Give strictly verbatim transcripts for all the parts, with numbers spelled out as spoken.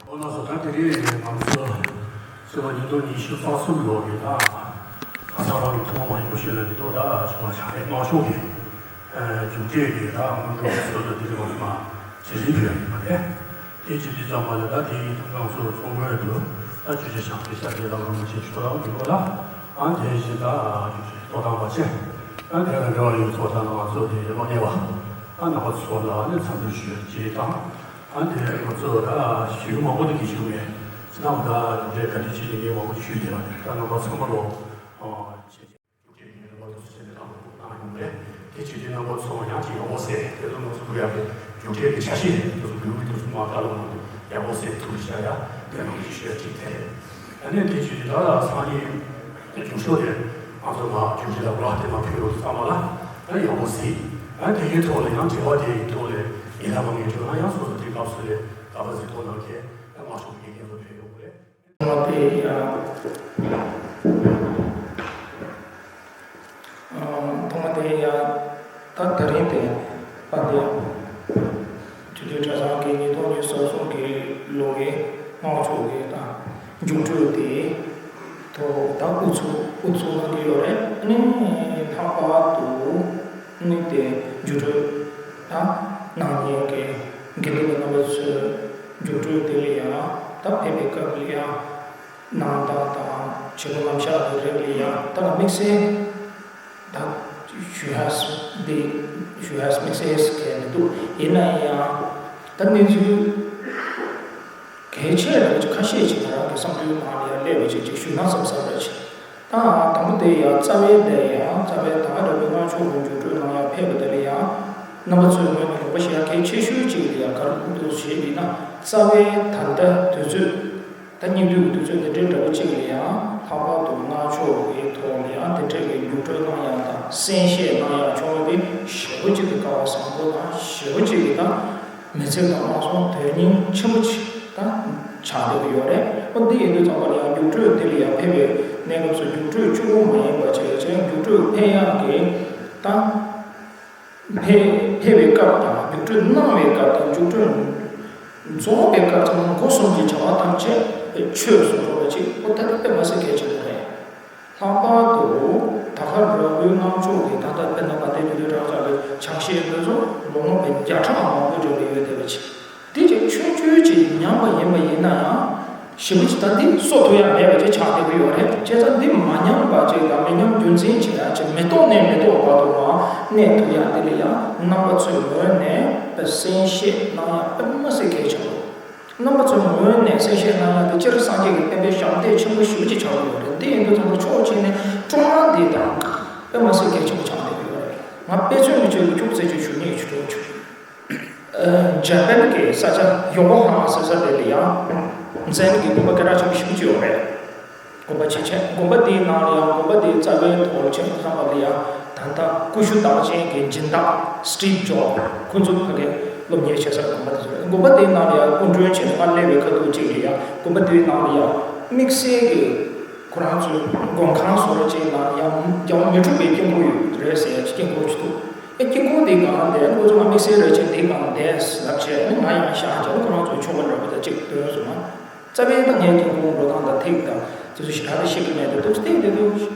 ཁོང་རྣམ་ཚོ་ད་དེ་རིང་ང་ཚོ་ཕྱི་ལོ་ཉིས་སྟོང་ཉི་ཤུ་རྩ་གསུམ་ལོ་གི་ད་ཁ་སང་རང་གི་ཐོག་མ་ཡིན་པ་ཞུ་ན་མི་འདུག་ད་ཆུང་བ་ཆགས་རེད། དམར་ཤོག་གི་རྒྱུགས་སྤྲོད་ཀྱི་ད་སྔོན་འགྲོ་གི་སྲོལ་དུ་དེ་རིང་ང་ཚོ་མ་བྱེད་རིན་ཕུལ་ཡ་ཡིན་པ་རེད། དེ་བྱེད་དུས་ཙམ་པ་ལ་ད་དེ་ཡིན་ཐོག་ང་ཚོ་ཚོགས་མགོན་དུ་ད་ཆོས་རྗེ་ཞང་སྟེ་ཤར་རྒྱལ་ལགས་རིན་པོ་ཆེ་མཆོག་ལ་འདུག་ལ། ཨ་དེ་བཞིན་ད་རྒྱུགས་སྤྲོད་ཐོག་དང་བ་ཆེ། ཨ་དེ་ལ་འབྲེལ་བ་ཡོད་ཚོགས་དང་ང་ཚོ་དེ་སློབ་གཉེར་བ་ཨ་རྣམ་པ་ཚོ་ལ་ནི་འཚམས་འདྲི་ཞུ་ཡ་ཅིག་དང་། ཨ་དེ་ང་ཚོ་ད་ཞུ་མང་པོ་དེ་གི་ཞུ་མེད། ཅི་ཐང་ད་རྒྱུགས་སྤྲོད་ག་འདྲ་བྱེད་ཀྱི་ཡིན་མང་པོ་ཞུ་ཡོད་པ་དེ་ད་རྣམ་པ་ཚང་མ་ལོ་ཨ་བྱེད་ཀྱི་རྒྱུགས་སྤྲོད་ཀྱི་རྣམ་པ་ཚོ་བྱེད་ཀྱི་དང་པོ་གནང་ཡོང་རེད། དེ་བྱེད་དུས་རྣམ་པ་ཚོ་ཡང་ཅིག་ཡག་པོ་ཟེར་དེ་ཚོ་ང་ཚོ་གུ་ཡག་གི་རྒྱུགས་སྤྲོད་ཀྱི་ཆ་ཤས་དེ་ཚོ་གུ་ཡག་གི་དེ་ཚོ་མ་ལྟ་ལོ་ཡག་པོ་ཟེར་ཐུགས་རེ་བཞག་ཡ་དེ་ནང་གི་ཞུ་ཡ་ཅིག་དེ་རེད། ཨ་ནི་དེ་བྱེད་དུས་ད་ལ་སང་ཉིན་རྒྱུགས་ཤོག་དེ་ང་ཚོ་མ་རྒྱུགས་སྤྲོད་ལ་གོ་ལག་དེ་མ་ཕུལ་རོགས་ཚང་མ་ལ་ཨ་ཡག་པོ་ཟེར། ཨ་དེ་ཡི་ཐོག་ལ་ཡང་དྲི་བ་དེ་ཡི་ཐོག་ལ་ཡིན་ན་མ་ངེས་བྱུང་ན་ཡང་སོ་སོ་དེ་སྐབས་སུ་ལས་ད་ག་ཟེར་ཐོག་ནང་གི་ཨ་མ་ཤོག་གི་ཡིན་ལ་ཕུལ་ཡོང་གི་རེད། ཐོག་མ་དེ་ཡང་། ཐོག་མ་དེ་ཡང་ད་དེ་རིང་དེ་པ་དེ་ཆུ་ཚོད་གྲྭ་ཚང་གི་ཉིས་སྟོང་ཉི་ཤུ་རྩ་གསུམ་གི་ལོ་གི་དམངས་ཆོས་ཀྱི་དང་རྒྱུགས་སྤྲོད་དེ་ཐོག་ད་ཨུ་ཚུགས་ཨུ་ཚུགས་གནང་གི་ཡོད་རེད། ཨ་ནི་ལྷག་པར་དུ་ཨ་ནི་དེ་རྒྱུགས་སྤྲོད་ད་གནང་མཁན་གྱི་དགེ་འདུན་པ་རྣམ་པ་ཚོས་རྒྱུགས་སྤྲོད་དེ་ལ་ཡང་ད་ཕེབས་པའི་སྐབས་ལ་ཡང་། གནང་སྟངས་དང་བྱེད་སྒོ་ལམ་ཤག་དེ་རེད་ལ་ཡང་ད་ལ་དམིགས་བསལ་ད་ཞུ་ཧས་འདི་ཞུ་ཧས་དམིགས་བསལ་གལ་མི་འདུག་ཡིན་ན་ཡང་ད་གནས་ཚུལ་གལ་ཆེ་ར་ཁ་ཤས་ཅིག་ང་རང་གི་བསམ་ཚུལ་ནང་ལ་ཡང་སླེབས་པ་ཅིག་ཅིག་ཞུ་ན་བསམ་བསམ་ར་ཅིག་ད་དང་པོ་དེ་ཡང་རྩ་བའི་དེ་ཡང་རྩ་བའི་ད་ག་ར་བའི་དབང་ཆོག་གི་རྒྱུགས་སྤྲོད་གནང་ཡང་ཕེབས་པ་དེ་ལ་ཡང་རྣམ་པ་ཚོའི་ངོས་ནས་དགོངས་པ་བཞེས་ཡ་གལ་ཆེ་ཤོས་ཅིག་ལ་ཡང་ག་རེ་འདུག་ཞེས་ཡིན་ན་རྩ་བའི་ད་ལྟ་དུས་ཚོད། ད་སྙིང་བསྡུས་ཀྱི་དུས་ཚོད་འདི་འདྲའི་འདྲ་པོ་གཅིག་ལ་ཡང་ལྷག་པར་དུ་དམངས་ཆོས་ཀྱི་ཐོག་ལ་ཡང་དེ་འདྲའི་གི་རྒྱུགས་སྤྲོད་གནང་ཡག་དང་གསན་བཤད་གནང་ཡག་བྱུང་བ་དེ་ཞེ་པོ་གཅིག་གི་སྐལ་བ་བཟང་པོ་དང་ཞེ་པོ་གཅིག་གི་ད་མི་ཚེ་དང་མ་སོང་དོན་སྙིང་ཆེན་པོ་ཅིག་ད་ཆགས་བསྡད་ཀྱི་ཡོད་རེད། ཨོ་འདི་ཡིན་དུས་ཙམ་པ་ལ་ཡང་རྒྱུགས་སྤྲོད་འདི་ལ་ཡང་ཕེབས་པའི་གནས་སྐབས་སུ་རྒྱུགས་སྤྲོད་གཅིག་པོ་མ་ཡིན་པ་བྱས་ཙང་རྒྱུགས་སྤྲོད་ཕེབས་ཡག་གི་ད། ཕེབས་ཕེབས་པའི་སྐབས་དང་རྒྱུགས་སྤྲོད་གནང་བའི་སྐབས་དང་རྒྱུགས་སྤྲོད་རྫོགས་པའི་སྐབས་ཚང་མ་སྒོ་གསུམ་གྱི་བྱ་བ་ཐམས་ཅད་ཆོས་སུ་འགྲོ་བ་ཅིག་ཨོ་ད་ལྟ་དཔེ་མ་སྲིད་གལ་ཆེན་པོ་རེད། ལྷག་པར་དུ་ད་ག་རང་བོད་དམངས་ཆོས་ཀྱི་ད་ལྟ་དཔེར་ན་མ་དེ་རྒྱུད་སྟོད་གྲྭ་ཚང་གི་ཕྱག་བཞེས་དེ་ཚོ་ལོ་ངོ་བརྒྱ་ཕྲག་མང་པོའི་རིང་ལ་ཡོད་བསྡད་པ་ཅིག་དེ་ཅིག་ཆུང་ཆུང་ཅིག་ཉམས་པ་ཡིན་པ་ཡིན་ན་ཡང་། ཞེ་པོ་ཅིག་ད་འདི་གསོ་ཐུབ་ཡ་མེད་པ་ཅིག་ཆགས་བསྡད་ཀྱི་ཡོད་རེད། བྱས་ཙང་འདི་མ་ཉམས་པ་ཅིག་དང་མི་ཉམས་རྒྱུན་འཛིན་བྱེད་ཡ་ཅིག་མི་ཐོག་ནས་མི་ཐོག་བར་དུ་མ་གནས་ཐུབ་ཡ་འདི་ལ་ཡང་རྣམ་པ་ཚོའི་ངོས་ནས་དཔེ་གསན་བཤད་གནང་ཡ་དཔེ་མ་སྲིད་གལ་ཆེན་པོ། རྣམ་པ་ཚོའི་ངོས་ནས་གསན་བཤད་གནང་ཡ་དེ་སྤྱིར་སངས་རྒྱས་ཀྱི་བསྟན་པའི་ཞབས་འདེགས་ཆེན་པོ་ཞེ་པོ་ཅིག་ཆགས་ཀྱི་ཡོད་རེད། འདི་ཡིན་དུས་ཚང་མ་ཕྱོགས་གཅིག་ནས་སྤྲོ་སྣང་འདི་དང་དཔེ་མ་སྲིད་གལ་ཆེན་པོ་ཆགས་བསྡད་ཀྱི་ཡོད་རེད། ང་དཔེ་མཚོན་གྱི་ཆེད་དུ་ཁྱུག་ཙམ་ཅིག་ཞུ་སྙིང་བྲོ་བྱུང་། ཇ་པན་གྱི་ས་ཆ་ཡོ་ཀོ་ཧ་མ་ཟེར་ས་དེ་ལ་ཡང་ཛེན་གྱི་དགོན་པ་སྐད་གྲགས་ཆེན་པོ་ཞེ་པོ་ཅིག་ཡོད་རེད། དགོན་པ་ཆེ་ཆེ་དགོན་པ་དེའི་ནང་ལ་ཡང་དགོན་པ་དེའི་རྩ་བའི་ཐོག་ལ་ཆེན་པོ་བསམ་པ་ལ་ཡང་ད་ལྟ་ཀུ་ཤུ་རྟགས་ཅན་གྱི་སྦྱིན་བདག་སི་ཊིབ་ཇོབ་ཁོང་ཚོ་ཕ་གིར་སློབ་གཉེར་བྱེད་ས་དགོན་པ་དེ་ཚོ་རེད། དགོན་པ་དེའི་ནང་ལ་ཡང་སྐུ་མགྲོན་བྱས་ནས་ང་སླེབས་པའི་ཁ་ཐུག་ཅིག་ལ་ཡང་དགོན་པ་དེའི་ནང་ལ་ཡང་དམིགས་བསལ་གྱི་ཁོ་རང་ཚོའི་མགོན་ཁང་བཟོ་འདྲ་ཅིག་ནང་ཡང་རྒྱལ་བ་མི་འཁྲུགས་པའི་དཀྱིལ་འཁོར་ཡོད་རེད་ཟེར་ཡ་ཅིག་དཀྱིལ་འཁོར་ཅིག་འདུག་ཨེ་དཀྱིལ་འཁོར་དེའི་སྒང་དེ་ཁོ་ཚོ་ང་དམིགས་བསལ་རེ་ཆེ་དེའི་སྒང་བསྡད་ལབ་བྱས་ང་ཡང་ཤག་བྱས་ཁོ་རང་ཚོའི་ཆོ་ག་འདྲ་པོ་དང་ཅིག་སྟོན་སོང་ང་། རྩ་བའི་ད་ངས་དཀྱིལ་འཁོར་འགྲོ་སྟངས་དང་ཐིག་དང་དེ་ཚོ་ཞེ་དྲག་ད་ཤེས་ཀྱི་མེད་དེ་འདུག་སྟེ་དེ་ཚོ་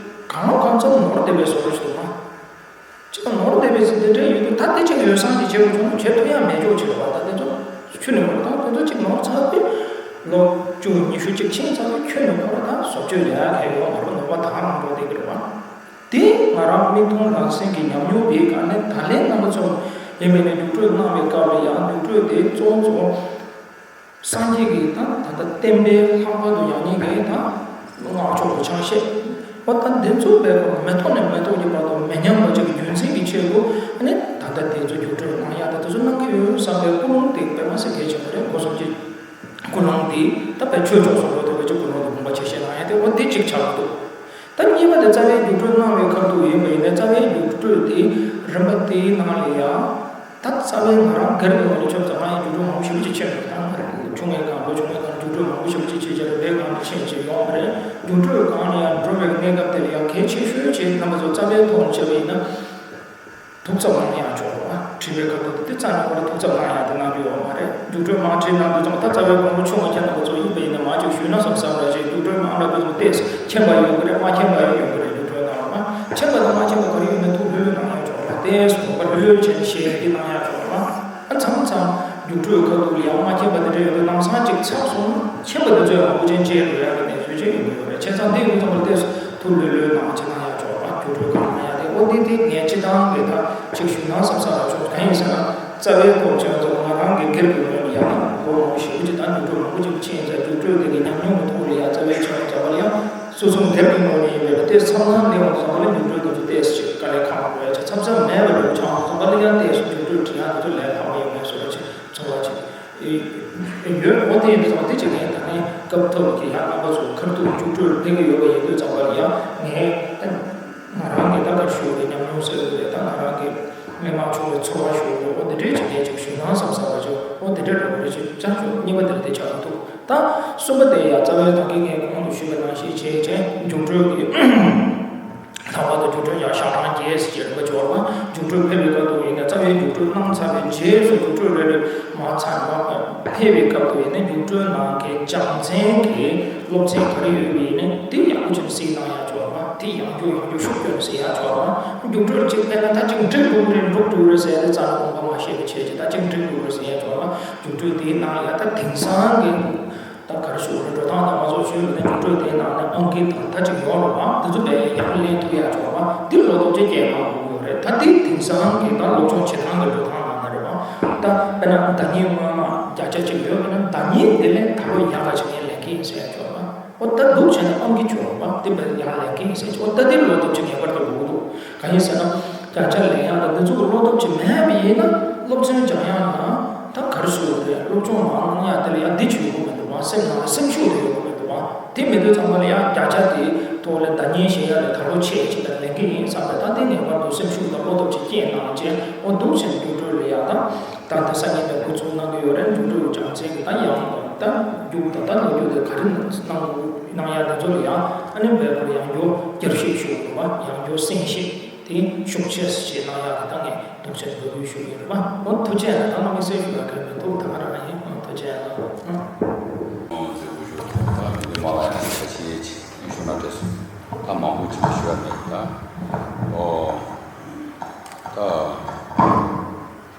གང་ལ་གང་འཚམ་ནོར་བསྡད་པའི་བཟོ་འདྲ་ཞིག་འདུག་ང་། ཅིག་ནོར་བསྡད་པའི་ཟིན་དེ་འདྲ་ཡོད་དུས་ད་དེ་ཅིག་ཡོ་བསྲང་ཅིག་བྱེད་དགོས་བྱུང་ན་བྱེད་ཐུབ་ཡ་མེད་ཅོག་ཅིག་རེད་བ། ད་དེ་ཚོ་ཁྱོན་ནས་མ་རེད། ད་དེ་ཚོ་ཅིག་ནོར་ཚར་དུས་ལོ་བཅུ་ཉི་ཤུ་ཅིག་ཕྱིན་ཚར་དུས་ཁྱོན་ནས་ཁོ་ར་ད་བཟོ་བཅོས་ཡ་གལ་ཡོད་མ་རེད། ནོར་བ་ད་རང་འགྲོ་བསྡད་ཀྱི་རེད་བ། དེ་ང་རང་མིག་མཐོང་རང་སེམས་ཀྱི་ཉམས་མྱོང་དེའི་སྒང་ནས་ད་ལན་རྣམ་པ་ཚོ་ཡིན་མིན་ནས་རྒྱུགས་སྤྲོད་གནང་བའི་སྐབས་ལ་ཡང་རྒྱུགས་སྤྲོད་དེ་གཙོ་བོ་གཙོ་བོ། སངས་རྒྱས་ཀྱི་ད་ད་ལྟ་བསྟན་པའི་ལྷག་པར་དུ་ཡང་སྙིང་གི་ད་སྔགས་ཕྱོགས་ཀྱི་ཕྱག་བཞེས། འོ་ད་འདི་ཚོ་བས་ཀྱང་མི་ཐོག་ནས་མི་ཐོག་གི་བར་དུ་མི་ཉམས་པ་ཅིག་གི་རྒྱུན་འཛིན་གྱི་ཆེད་དུ་ཨ་ནི་ད་ལྟ་དེ་ཚོ་རྒྱུགས་སྤྲོད་གནང་ཡག་ད་དེ་ཚོ་གནང་གི་ཡོད་བསམ་པའི་ཀུན་སློང་དེ་དཔེ་མ་སྲིད་གལ་ཆེན་པོ་རེད། སྒོ་གསུམ་གྱི་ཀུན་སློང་དེ་ད་དཔེ་ཆོས་ཕྱོགས་སུ་འགྲོ་ཐུབ་པའི་ཅིག་ཀུན་སློང་དེ་དགོངས་པ་ཆེ་བཞེས་གནང་ཡག་དེ་འོ་འདི་གཅིག་ཆགས་འདུག་ད་གཉིས་པ་དེ་རྩ་བའི་རྒྱུགས་སྤྲོད་གནང་བའི་ཁ་ཐུག་ཡིན་པ་ཡིན་ན་རྩ་བའི་རྒྱུགས་སྤྲོད་དེ་རིམ་པ་དེའི་ནང་ལ་ཡང་། ད་རྩ་བའི་ང་རང་སྒེར་གྱི་ངོས་ནས་ཆོས་ཚང་མ་ཡང་རྒྱུགས་སྤྲོད་མང་པོ་ཞེ་པོ་ཅིག་ཕྱིན་འདུག་ད་ང་རང་ཆུང་བའི་སྒང་ལོ་ཆུང་བའི་སྒང་རྒྱུགས་སྤྲོད་མང་པོ་ཞེ་པོ་ཅིག་བྱས་བྱས་རེད་པའི་སྒང་ལ་ཕྱིན་བྱས་ཡོང་བ་རེད། རྒྱུགས་སྤྲོད་སྒང་ལ་ཡང་འགྲོ་བའི་གནས་སྐབས་དེ་ལ་ཡང་གལ་ཆེ་ཤོས་ཅིག་རྣམ་པ་ཚོ་རྩ་བའི་ཐོག་ནས་བྱས་པ་ཡིན་ན་ཐུགས་བསམ་གནང་ཡག་ཆོག་རོགས། བྲིས་པའི་སྐབས་དུ་དེ་རྩ་ནས་ཁོ་ལ་ཐུགས་འཚབ་གང་ཡང་དེ་གནང་རྒྱུ་ཡོད་མ་རེད། རྒྱུགས་སྤྲོད་མར་བྲིས་གནང་དུས་ཙམ་ད་རྩ་བའི་དགོངས་པ་ཆུང་བ་ཁྱེད་རྣམ་པ་ཚོ་ཡིན་པ་ཡིན་ན་མར་ཅིག་ཞུས་ན་བསམ་བསམ་ར་ཅིག་རྒྱུགས་སྤྲོད་མར་འདྲ་དུས་ཙམ་ཏོག་ཙམ་མཁྱེན་པ་ཡོད་ཀྱི་རེད། མ་མཁྱེན་པ་ཡང་ཡོད་ཀྱི་རེད། རྒྱུགས་སྤྲོད་གནང་བ་མཁྱེན་པ་དང་མ་མཁྱེན་པ་ག་རེ་ཡོད་ན་ཐུགས་ལྷོད་ལྷོད་གནང་ཡག་ཆོག་པ། ཏོག་ཙམ་དགོངས་པ་ལྷོད་ལྷོད་བྱས་ནས་བཤད་ཡག་དེ་གནང་ཡག་ཆོག་པ། ཨ་མཚམས་མཚམས་རྒྱུགས་སྤྲོད་ཁ་ཐུག་ལ་ཡང་མ་མཁྱེན་པ་དེ་འདྲ་ཡོད་དུས་ལམ་སང་ཅིག་ཚབ་སོང་ན་མཁྱེན་པ་དེ་ཚོས་མང་པོ་ཅན་བཅད་འགྲོ་ཡག་གི་གནས་ཚུལ་ཅིག་ཡོང་གི་ཡོད་རེད། བྱས་ཙང་དེ་ཡོད་ཙམ་པ་ཏོག་ཙམ་ཐུགས་ལྷོད་ལྷོད་གནང་བྱས་གནང་ཡག་ཆོག་པ། རྒྱུགས་སྤྲོད་གང་གནང་ཡག་དེ་ཨོ་དེ་དེ་ངས་སྤྱི་བཏང་གི་ད་ཅིག་ཞུས་ན་བསམ་ས་ལ་ཆོག་གང་ཡིན་ཟེར་ན། རྩ་བའི་སྐོར་བྱས་ཙང་ང་རང་གི་སྒེར་གྱི་ངོས་ནས་ཡང་ན་སྒོར་མོ་ཞེ་པོ་ཅིག་དང་རྒྱུགས་སྤྲོད་མང་པོ་ཅིག་ཕྱིན་ཙང་རྒྱུགས་སྤྲོད་དེ་གི་ཉམས་མྱོང་གི་ཐོག་ལ་ཡང་རྩ་བའི་ཆ་ནས་འཛམ་བུ་གླིང་སོ་སོ་སྒེར་གྱི་ངོས་ནས་ཡིན་པའི་ལ་དེ་བསམ་བློ་ནས་འོང་བསམ་པ་ལ་རྒྱུགས་སྤྲོད་དེ་ཚོ་ཏོག་ཙམ་ཅིག་དཀའ་ལས་ཁག་པོ་ཡོད་ཅིག་ཚབ་ཚབ་མེད་པ་རེད། བྱང་བསམ་པ་ལ་ཡང་ཏོག་ཙམ་རྒྱུགས་སྤྲོད་བྲིས་ཡག་དེ་ཚོ་ལས་སླ་པོ་ཡོད་མེད་བཟོ་འདྲ་ཅིག་ཚོར་བ་ཅིག་ཡོད། འོ་དེ་ཡིན་ཙང་དེ་ཅིག་ངས་ད་ནི་སྐབས་ཐོག་གི་ཡང་རྣམ་པ་ཚོ་ཁ་ཐུག་རྒྱུགས་སྤྲོད་ཕེབས་ཀྱི་ཡོད་པ་ཡིན་དུས་ཙམ་པ་ལ་ཡང་ངས། ང་རང་གི་ད་ག་རེ་ཞུ་དགོས་རེད། ཉམས་མྱོང་ཟེར་དགོས་རེད། ད་ང་རང་གི་སླེབས་མ་བྱུང་བའི་ཚོར་བ་ཞུ་དགོས་རེད། འོ་དེ་འདྲའི་ཅིག་ངས་ཅིག་ཞུ་ན་བསམ་བསམ་པ་ཅིག་འོ་དེ་འདྲ་འགྲོ་གི་རེད། ཅིག་ཅང་ཞུ་གཉིས་པ་དེར་དེ་ཆགས་མི་ཐུབ། ད་གསུམ་པ་དེ་ཡང་རྩ་བའི་ད་གིན་ངས་གོང་དུ་ཞུས་པ་ནང་བཞིན་བྱས་བྱས་རྒྱུགས་སྤྲོད་ཀྱི་ལྷག་པར་དུ་རྒྱུགས་སྤྲོད་ཡང་ཞག་གྲངས་བརྒྱད་ཟེར་གྱི་རིམ་པ་འབྱོར་བ། རྒྱུགས་སྤྲོད་ཕེབས་པའི་སྐབས་དུ་ཡིན་ན་རྩ་བའི་རྒྱུགས་སྤྲོད་གནང་ཚར་བའི་རྗེས་སུ་རྒྱུགས་སྤྲོད་རེ་རེ་མ་ཚར་བ་ཕེབས་པའི་སྐབས་དུ་ཡིན་ན་རྒྱུགས་སྤྲོད་གནང་མཁན་སྦྱང་ཚན་གྱི་སློབ་ཚན་ག་རེ་ཡོད་པ་ཡིན་ན་དེ་ཡག་པོ་ཅིག་གཟིགས་གནང་ཡག་འབྱོར་བ། དེ་ཡང་རྒྱུགས་ཡང་རྒྱུགས་ཤུགས་སྐྱོན་ཟེར་ཡག་ཆོག་ར། རྒྱུགས་སྤྲོད་ཅིག་ཕེབས་ན་ད་ཅིག་འགྲིག་འགྲོ་གི་རེད། འགྲུབ་འགྲོ་གི་རེད་ཟེར་ཡག་དེ་རྩ་ནས་དགོངས་པ་མ་བཞེས་པ་བྱས་ཅིག་ད་ཅིག་འགྲིག་འགྲོ་གི་རེད་ཟེར་ཡག་ཆོག་ར། རྒྱུགས་སྤྲོད་དེའི་ནང་ལ་ཡ་ད་དེང་སང་གི་ད་ག་རེ་ཞུ་དགོས་རེད། འགྲོ་སྟངས་དང་མ་སོགས་ཞུས་པ་ཡིན་ན་རྒྱུགས་སྤྲོད་དེའི་ནང་ནས་ཨང་ཀི་དང་ད་ཅིག་ཡོད་རེད་པ། དེ་ཚོ་ལས་ཡག་པོ་ལེན་ཐུབ་ཡག་ཆོག་ར། དེ་བློ་སྟོབས་ཅིག་སྐྱེད་གནང་དགོས་ཀྱི་ཡོད་རེད། ད་དེ་དེང་སང་གི་ད་སློབ་སྦྱོང་བྱེད་སྟངས་ཀྱི་འགྲོ་སྟངས་ནང་ན་རེད་པ། ད་དཔེར་ན་ཟླ་ཉིན་སྔོན་མ་བརྒྱ་ཆ་གཅིག་ཡོད་པ་ཡིན་ན་ཟླ་ཉིན་དེ་ལས་ད་ལོ་ཡག་ག་ཅིག་ངས་ལེན་གི་ཡིན་ཟེར་ཡག་ཆོག་ར། ཨོ་ད་འདུག་བྱས་ན་ཨང་ཀི་འབྱོར་བ་དེ་བས་ཡག་ལས་ཀིན་ཟེར་ཆོག་ཨོ་ད་དེ་བློ་སྟོབས་ཅིག་ངེས་པར་དུ་དགོས་འདུག་གང་ཡིན་ཟེར་ན། བརྒྱ་ཆ་ལེན་ཡག་དང་འདི་ཚོ་གི་བློ་སྟོབས་ཅིག་མེད་པ་ཡིན་ན་སློབ་ཚན་སྦྱང་ཡག་ལ་ད་ག་རེ་ཞུ་དགོས་རེད། སློབ་སྦྱོང་མར་གནང་ཡག་དེ་ལ་ཡང་འདི་ཅིག་ཡོང་གི་མི་འདུག་བ། སེམས་ནང་ལ་སེམས་ཤུགས་དེ་ཡོང་གི་མི་འདུག་བ། དེ་མེད་དུས་ཚང་མ་ལ་ཡང་བརྒྱ་ཆ་དེ་ཐོག་ལ་ཟླ་ཉིན་བཞེས་ཡག་ལ་ད་ལོ་ཕྱེད་ཅིག་ལ་ལེན་གི་ཡིན་བསམ་པ་ད་དེ་ངེས་པར་དུ་སེམས་ཤུགས་དང་བློ་སྟོབས་ཅིག་སྐྱེད་གནང་བྱས་ཨོ་འདུག་བྱས་ན་རྒྱུགས་སྤྲོད་ལ་ཡག་ད། ད་ལྟ་སང་ཉིན་ནས་འགོ་ཚུགས་གནང་གི་ཡོད་རེད། རྒྱུགས་སྤྲོད་སྦྱང་ཚན་གྱི་ད་ཡང་ད་རྒྱུགས་ད་ད་ལོ་རྒྱུས་དེ་ག་རེ་གནང་གནང་ཡག་དེ་ཚོ་ལ་ཡང་ཨ་ནི་བས་པར་ཡང་བསྐྱར་བསྐྱར་ཞིབ་ཞུ་དགོས་པ། ཡང་བསྐྱར་གསན་ཞིབ་དེ་ཤུགས་ཆེ་ཞིག་གནང་ཡག་གི་ད་ངས་འདུག་ཆེད་འབོད་སྐུལ་ཞུ་གི་ཡོད་རེད་པ། འོ་ཐུགས་རྗེ་གནང་། ད་དམིགས་བསལ་ཞུ་ཡག་ག་མི་འདུག་ད་ག་རང་ཡིན། འོ་ཐུགས་རྗེ་གནང་། ཨོ་ཟེར་བུ་ཞུ་ད་མི་མ་ལ་ཡང་ཁ་ཤས་ཅིག་ཞུ་ན་འདྲ་སོང་། ད་མང་པོ་ཅིག་ཞུ་ཡག་མེད་ད། ཨོ་ད།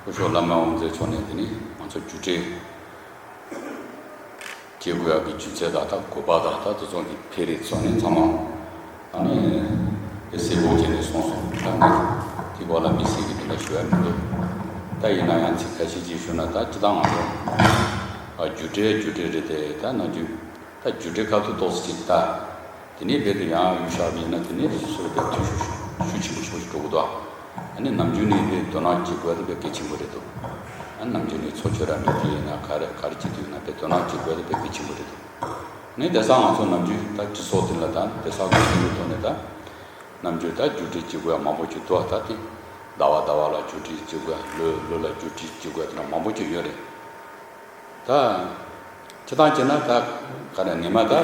སྐུ་ཞབས་བླ་མ་དབུ་མཛད་མཆོག་ནས་དེ་ནི་ང་ཚོ་རྒྱུགས་སྤྲོད་བྱེད་དགོས་ཡག་གི་རྒྱུ་མཚན་དང་ད་དགོས་པ་དང་ད་དེ་ཚོ་གི་འཕེལ་རིམ་སོགས་ནི་ཚང་མ་ཨ་ནི་དེ་གསལ་པོ་བྱས་ནས་གསུངས་སོང་། ད་ནི་དེ་སྐོར་ལ་དམིགས་བསལ་གྱི་དེ་འདྲ་ཞུ་ཡག་མི་འདུག་ད་ཡིན་ན་ཡང་ཚིག་ཁ་ཤས་ཅིག་ཞུ་ན་ད་སྤྱིར་བཏང་ང་ཚོ་ཨ་རྒྱུགས་སྤྲོད་རྒྱུགས་སྤྲོད་རེད་དེ་ད་ནམ་རྒྱུན་ད་རྒྱུགས་སྤྲོད་ཁ་ཐུག་ཏོག་ཙམ་ཅིག་ད། དེ་ནས་རྦད་དེ་ཡང་གཡུག་བཞག་པ་ཡིན་ན་དེ་ནས་སོ་སོར་རྦད་འཐུས་ཤུགས་ཤུགས་ཆེན་པོ་ཤུགས་ཆེན་འགྲོ་གི་འདུག་ཨ་ནི་ནམ་རྒྱུན་ནས་རྦད་དོ་སྣང་བྱེད་དགོས་དེ་རྦད་གལ་ཆེན་པོ་རེད་འདུག་ཨ་ནི་ནམ་རྒྱུན་ནས་ཚོགས་ཆོས་ར་འགྲོ་རྒྱུ་ཡིན་ན་ག་རེ་ག་རེ་བྱེད་དུས་ཡིན་ན་རྦད་དོ་སྣང་བྱེད་དགོས་དེ་རྦད་གལ་ཆེན་པོ་རེད་འདུག་ཨ་ནི་དེང་སང་ང་ཚོ་ནམ་རྒྱུན་ད་སྤྱི་ཚོགས་དེ་ལ་ད་དེང་སང་གི་སྤྱི་ཚོགས་ཐོག་ནས་ད་ནམ་རྒྱུན་ད་རྒྱུགས་སྤྲོད་བྱེད་དགོས་ཡག་མང་པོ་ཅིག་འདུག་ད་དེ་ཟླ་བ་ཟླ་བ་ལ་རྒྱུགས་སྤྲོད་བྱེད་དགོས་ཡག་ལོ་ལོ་ལ་རྒྱུགས་སྤྲོད་བྱེད་དགོས་ཡག་དེ་འདྲ་མང་པོ་ཅིག་ཡོད་རེད། ད། སྤྱིར་བཏང་བྱས་ན་ད་ག་རེ་ངེས་མ་ད་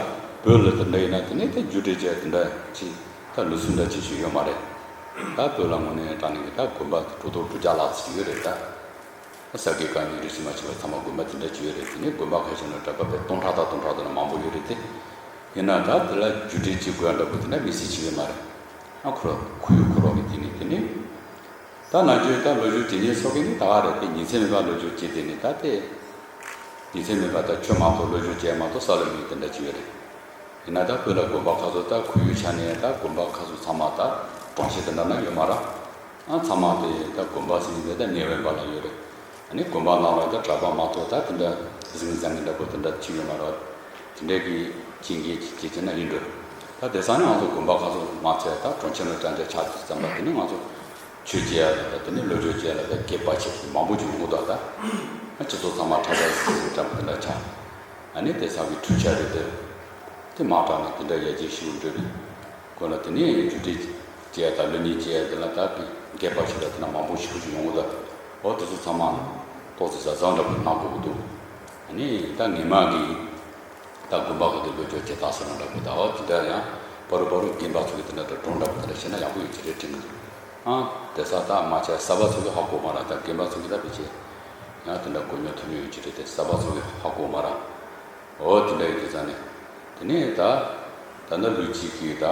བོད་ལ་དེ་འདྲ་ཡིན་ན་དེ་ནས་ད་རྒྱུགས་སྤྲོད་བྱས་དེ་འདྲ་ཅིག་ད་ལུགས་སྲོལ་འདྲ་ཅིག་ཞིག་ཡོད་མ་རེད། ད་བོད་ལ་དངོས་གནས་དྲང་གནས་ཀྱི་ད་དགོན་པ་དྲུག་སྟོང་དྲུག་བརྒྱ་ལྷག་ཙམ་ཡོད་རེད་ད། ས་དགེ་བཀའ་རྙིང་རེ་ཞིག་མ་ཕྱིན་པ་ཚང་མ་དགོན་པ་དེ་འདྲ་ཅིག་ཡོད་རེད། དེ་ནས་དགོན་པ་ཁ་ཤས་ནང་གྲྭ་པ་དཔེ་སྟོང་ཕྲག་དང་སྟོང་ཕྲག་དེ་འདྲ་མང་པོ་ཡོད་རེད་དེ། ཡིན་ན་ད་དེ་ལ་རྒྱུགས་སྤྲོད་བྱེད་དགོས་ཡག་འདྲ་པོ་དེ་འདྲ་དམིགས་བསལ་ཅིག་ཡོད་མ་རེད། ཨ་ཁོ་རང་ཁོར་ཡུག་ཁོ་རང་གི་དེ་ནས་དེ་ནས། ད་ནང་ཆོས་ད་ལོ་རྒྱུས་དེ་ཉིད་སོགས་ཀྱི་ནི་ད་ག་རེ་དེ་ཉིན་མཚན་མེད་པར་ལོ་རྒྱུས་བྱེད་དེ་ནི་ད་དེ། ཉིན་མཚན་མེད་པར་ད་ཆོས་མ་གཏོགས་ལོ་རྒྱུས་བྱས་མ་གཏོགས་ས་ལ་མི་དེ་འདྲ་ཅིག་ཡོད་རེད། ཡིན་ན་ད་བོད་ལ་དགོན་པ་ཁག་ཚོ་ད་ཁོར་ཡུག་ཆ་ནས་ད་དགོན་པ་ཁག་ཚོ་ཚང་མ་ད་གྲོང་ཁྱེར་དེ་འདྲ་ན་ཡོད་མ་རེད། ཨ་ཚང་མ་དེ་ད་དགོན་པ་ཟིན་དེ་ད་གནས་དབེན་པ་ལ་ཡོད་རེད། ཨ་ནི་དགོན་པ་ནང་ལ་ད་གྲྭ་པ་མ་གཏོགས་ད་དེ་འདྲ་གཟིགས་མཛད་མཁན་འདྲ་པོ་དེ་འདྲ་ཅིག་ཡོད་མ་རེད། དེ་འདྲ་གི་ཅིག་འགན་ཅིག་བྱེད་ཀྱི་ན་ཡིན་འགྲོ། ད་དེང་སང་ནི་ང་ཚོ་དགོན་པ་ཁག་ཚོ་མ་ཚད་ད་གྲོང་ཁྱེར་ལ་གྲྭ་ཆས་ཆགས་དུས་ཙམ་པ་དེ་ནི་ང་ཚོ་ཆོས་བྱེད་ཡ་ལ་ད་དེ་ནི་ལོ་རྒྱུས་བྱེད་ཡ་ལ་ད་སྐད་པ་ཆེ་མང་པོ་ཅིག་ཡོང་གི་འདུག་ད་སྤྱི་ཚོགས་ཚང་མ་ཁྲ་ཁྲ་ཟིག་ཟིག་འདྲ་པོ་དེ་འདྲ་ཆགས། ཨ་ནི་དེང་སང་གི་འཕྲུལ་ཆས་རེད་དེ། དེ་མ་དྲག་ན་དེ་འདྲ་ཡར་རྒྱས་ཤིག་འགྲོ་རེད། ཁོ་ལ་དེ་ནས་རྒྱུགས་སྤྲོད་བྱས་དང་ལོ་གཉིས་བྱས་དེ་ལ་ད་གི་སྐད་པ་ཞིག་ལ་དེ་ན་མང་པོ་ཞིག་ཞིག་ཡོང་གི་འདུག་འོ་དེ་ཚོ་ཚང་མ་ཏོག་ཙམ་བཟའ་ཚང་འདྲ་པོ་གནང་དགོས་ཀྱི་འདུག་ཨ་ནི་ད་ངེས་མ་གི་ད་དགོན་པ་གི་དེ་ལོ་རྒྱུས་བྱེད་སྟངས་ཟེར་ན་འདྲ་པོ་ད་འོ་དེ་འདྲ་ཡང་པ་རུ་པ་རུ་རྒན་པ་ཚོ་གི་དེ་འདྲ་ད་སྒྲུང་འདྲ་པོ་དེ་འདྲ་བཤད་ན་ཡག་པོ་ཡོད་ཀྱི་རེད་དྲན་གི་འདུག་ཨང་། དེ་ས་ད་མ་ཆ་གསར་པ་ཚོ་གི་ཧ་གོ་མ་ར། ད་རྒན་པ་ཚོ་གི་ད་ཕལ་ཆེར་ཡང་དེ་འདྲ་གོ་མྱོང་ཐོས་མྱོང་ཡོད་ཀྱི་རེད་དེ། གསར་པ་ཚོ་གི་ཧ་གོ་མ་ར། འོ་དེ་འདྲ་ཡོད་དེ་ཙང་ནས། དེ་ནས་ད་ད་ནི་ལོ་གཅིག་གི་ད་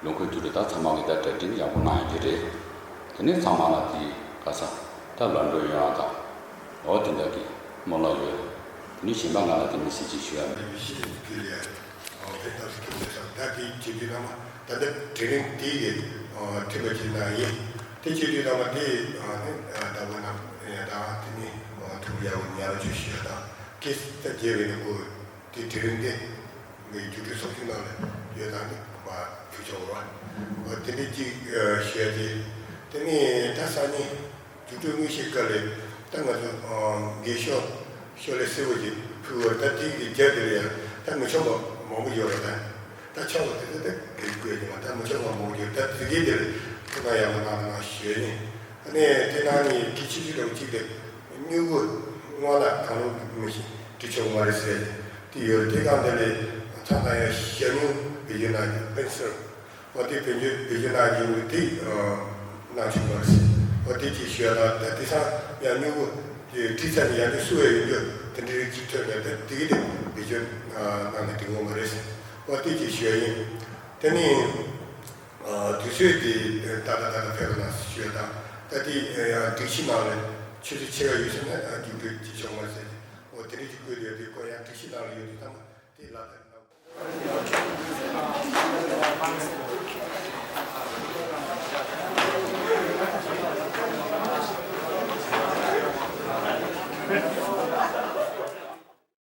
ལོ་འཁོར་དུས་རེད། ད་ཚང་མ་གི་ད་གྲ་སྒྲིག་ཡག་པོ་གནང་ཡོད་ཀྱི་རེད། དེ་ནས་ཚང་མ་ལ་དེ་ག་ས་ད་ལམ་འགྲོ་ཡོང་ཡག་དང་། འོ་དེ་འདྲ་གི་སྨོན་ལམ་ཡོད། དེ་ནས་གཞན་པ་ང་ལ་དེ་མི་སྲིད་ཅིག་ཞུ་ཡ་མེད། ཨོ་དེ་ལྟར་སྐྱོང་བྱེད་སོང་། ད་དེའི་བྱེད་དུས་ནང་མ་ད་ལྟ་དྲི་རིང་དེའི་གི་ཁྲིམས་པ་ཅིག་ནང་ཡིན། དེ་བྱེད་དུས་ནང་མ་དེ་ནི་ད་བ་ནང་ཡ་ད་དེ་ནི་ཐུགས་ཡག་པོ་ཉར་ཆོས་ཞུ་ཡ་དང་། དེ་ད་རྒྱལ་བའི་ནི་གོ་དེ་དྲི་རིང་དེ་ངའི་རྒྱུགས་སྤྲོད་ཚོགས་ཆུང་ནང་ལ་ཡོད་དང་ནི་མ་ཐུག་ཆོག་ར། དེ་འདྲ་ཅིག་ཞུ་ཡ་དེ། དེ་ནི་ད་སང་ཉིན། རྒྱུགས་སྤྲོད་དངོས་གཞིའི་སྐབས་ལ་ད་ང་ཚོ་རྒས་ཤོས་ཤོ་ལོ་གསལ་པོ་ཅིག་ཕུལ་བ། ད་དེ་གི་རྒྱབ་དེ་ལ་ཡང་ད་མི་ཆོག་པ་མང་པོ་ཡོད་རེད། ད་ད་ཆོག་པ་དེ་ཚོ་ད་གི་དགོས་ཀྱི་མ། ད་མི་ཆོག་པ་མང་པོ་ཡོད། ད་དེ་གི་དེ་ལ་ཐུགས་སྣང་ཡག་པོ་གནང་གནང་ཞུ་ཡ་ཡིན། ཨ་ནི་དེ་ནང་ནས་གི་ཆེ་ཤོས་འདྲ་བོ་གཅིག་དེ་སྨྱུ་གུ་སྔོན་ལ་གང་རུང་མི་ཤེས་འབྲི་ཆོག་མ་རེད་ཟེར་དེ་ཡོད་རེད། དེ་གང་དེ་ལས་ཚང་མ་ཡང་ཞྭ་སྨྱུག་བེད་སྤྱོད་གནང་རྒྱུ་པེན་སིལ། འོ་དེ་བེད་སྤྱོད་བེད་སྤྱོད་གནང་རྒྱུ་དེ་གནང་ཆོག་མ་རེད། འོ་དེ་ཅིག་ཞུ་ཡ་དང་། ད་དེང་སང་ཡང་སྨྱུ་གུ་དེ་བྲིས་ཚར་ནས་ཡང་ནས་བསུ་བའི་ཡོན་ཏན་དེ་འདྲའི་ཅིག་ཐོན་ནས། ད་དེ་གི་དེ་བེད་སྤྱོད་གནང་ན་འགྲིག་གི་མ་རེད། འོ་དེ་ཅིག་ཞུ་ཡ་ཡིན། དེ་ནས་དུས་ཚོད་དེ་ད་ལྟ་ད་ལྟ་ཕེབས་པ་ན་ཞུ་ཡ་དང་། ད་དེ་ཡང་སྒྲིག་གཞི་ནང་ལ་ཆུ་ཚོད་ཕྱེད་ཀ་ཡོད་ཟེར་ན་ཡང་རྒྱུགས་སྤྲོད་བྱེད་ཆོག་མ་རེད་ཟེར། འོ་དེ་འདྲ་ཅིག་བཀོད་ཡོད་དེ། ཁོ་ཡང་སྒྲིག་གཞི་ནང་ལ་ཡོད་དུས་ཚང་མ་དེ་ལག་བསྟར་གནང་།